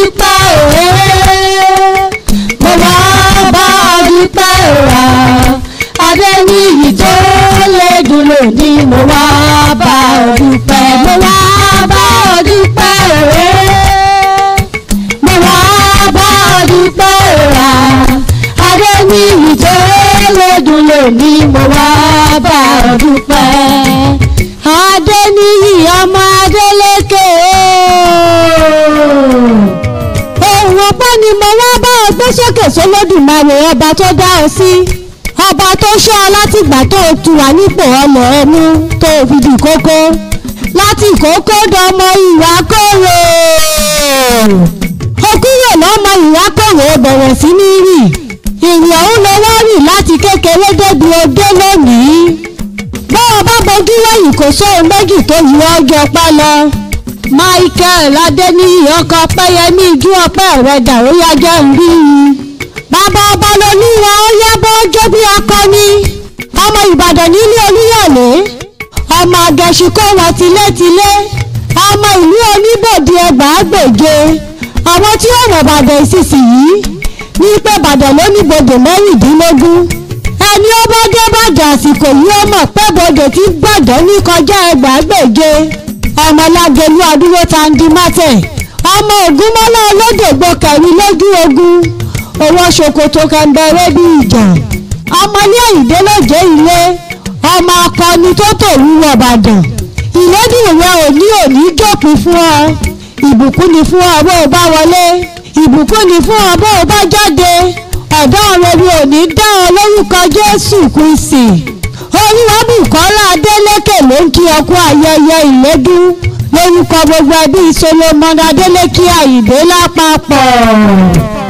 dúpẹ́ òwe. Mo wá bá ọ dúpẹ́ òwà. Adéníyì tó lédùn lónìí, mo wá bá ọ dúpẹ́. Mo wá bá ọ dúpẹ́ òwe. Mo wá bá ọ dúpẹ́ òwà. Adéníyì tó lédùn lónìí, mo wá bá ọ dúpẹ́. Adéníyì ọmọ Adélékè ooo. Ohun ọpẹ́ ni mo wá bá ọ gbé sókè sólódùmarè ọba tó dá ọ sí. Ọba tó ṣọ́ ọ látìgbà tó o tu wà nípò ọmọ ẹmu tó o fi di kókó. Láti kókó dọmọ ìwákòrò. O kúrò lọ́mọ ìwákòrò, o bẹ̀rẹ̀ sí ní rìn. Ìrìn ọ̀hún ló wá rìn láti kékeré débi odé lónìí. Bó o bá bojú wẹ̀yìn kò sóhun méjì tó yí ọjọ́ pẹ́ lọ. Michael Adéníyì ọkọ Ọpẹ́yẹmí ijú ọpẹ́ rẹ̀ dà ó yá jẹ́ ń rí i. Bàbá ọba lolúwa ó yá bọ́ jó bí akọni. Ọmọ Ìbàdàn nílé Olúyọ̀lé. Ọmọ Àgẹ̀ṣin kó wọn tilétilé. Ọmọ ìlú Oníbòdì Ẹgbàágbèje. Àwọn tí ó rọ̀ Bàdàn ìsinsìnyí ní pé Bàdàn ló ní bodè 16. Ẹni ó bá dé Bàdàn àsìkò yìí ó mọ̀ pé bodè tí Bàdàn ní kọjá Ẹgbàágbèje. Ọmọlágelú adúró tandi mátẹ̀. Ọmọ Ògúnmọ́lá olódògbò kẹrin lójú ogun. Owó ṣòkòtò kẹ̀ǹbẹ̀rẹ̀ bí ìjà. Ọmọlé Àyìndé lójé ilé. Ọmọ akọni tó tòrú wọ Ìbàdàn. Ìlédùn rẹ òní òní jópin fún ọ. Ìbùkún ni fún ọ bó o bá wọlé. Ìbùkún ni fún ọ bó o bá jáde. Ọ̀dọ́ rẹ ni òní dá ọ lórúkọ Jésù Kristi. Olúwabùkọ́lá Adélékè ló ń kí ọ kú ayẹyẹ ìlédùn lórúkọ gbogbo ẹbí Solomon Adélékè Àyìndé lápapọ̀.